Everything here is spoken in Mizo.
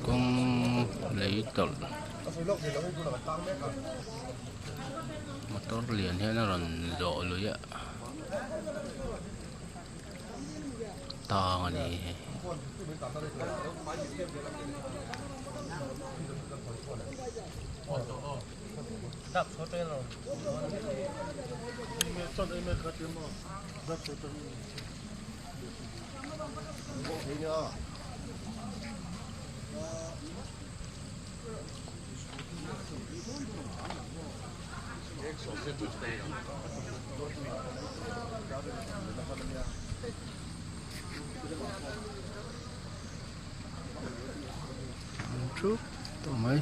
Kawng lei tawlh motor lian hian a rawn zawh lui a tang a ni hei. Thup tawh mai.